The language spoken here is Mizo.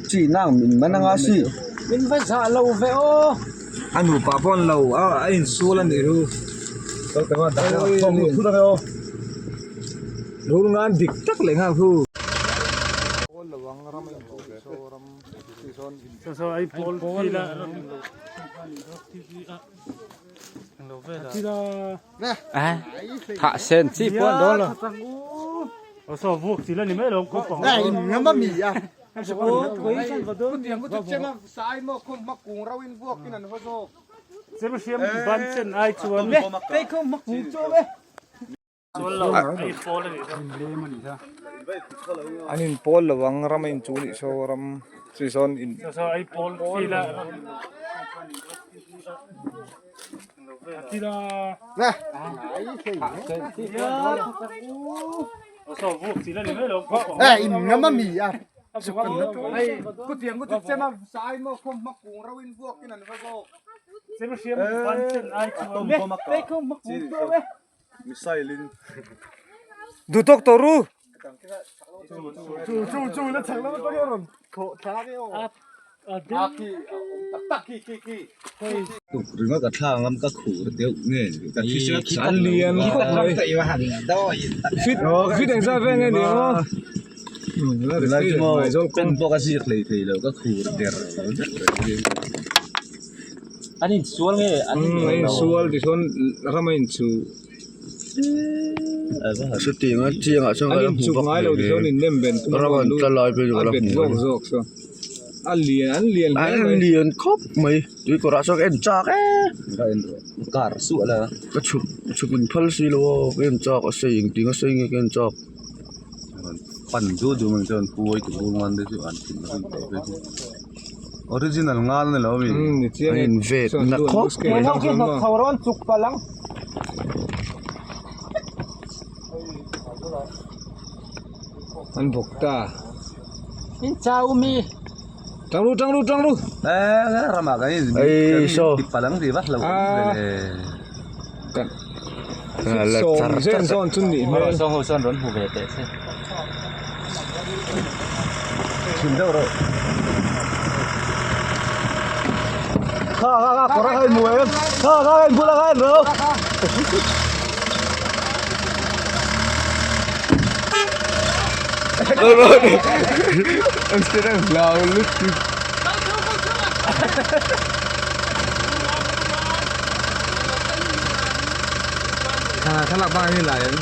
Chi nang min man anga si. Min va zah lo ve aw. A nupa pawh an lo a insual a nih chu. Rul ngan dik tak leh nghal khu. Thah sen chi pawh an dawn lo. An in pawl lo ang ram a in chu nih saw ram chi sawn in Missile in Duhtawk tawh ru. Tuk ringawt a thla ngam ka khur deuh nge ka thisen An lian khawp mai. Fit fit engzat vel nge ni ang aw. Tunlai chu maw pen pawh ka ziak hlei thei lo ka khur der vek reng. An insual nge an an insual tichuan ram a inchu Chutiang a chiangah chuan an ka la hmu inchuk vak ngai lo tichuan in nem ben tum ram an tla lai phei chu a ka la bet hmu zawk zawk saw a lian an lian hle an mai lian khawp mai tui kawrah sawn ka en chak e Ka en rawh kar suah la ka chhuk chhuk in phal si lo aw ka en chak a sei engtin a sei nge ka en chak. Pan du du mai chuan puai tur ngan te chu an thin a rin tawh phei chu. Original ngal ni lo ami. Ni chiang An in vet na khawp mai. An bawk ta. In chau mi. Tang ru tang ru tang ru. Eh ramah kan in Ei saw. ti palang ti vak lo Ah. Kan La Sawm char zen char zawn chu nih hmel. Saw ho sawn rawn hmu ve teh se. Chhim deuh rawh. Kha kha kha kawr a kha in hmu em? Kha kha kha in bula kha en rawh. An state ang hlau lutuk. Thlalak bang hi lai em?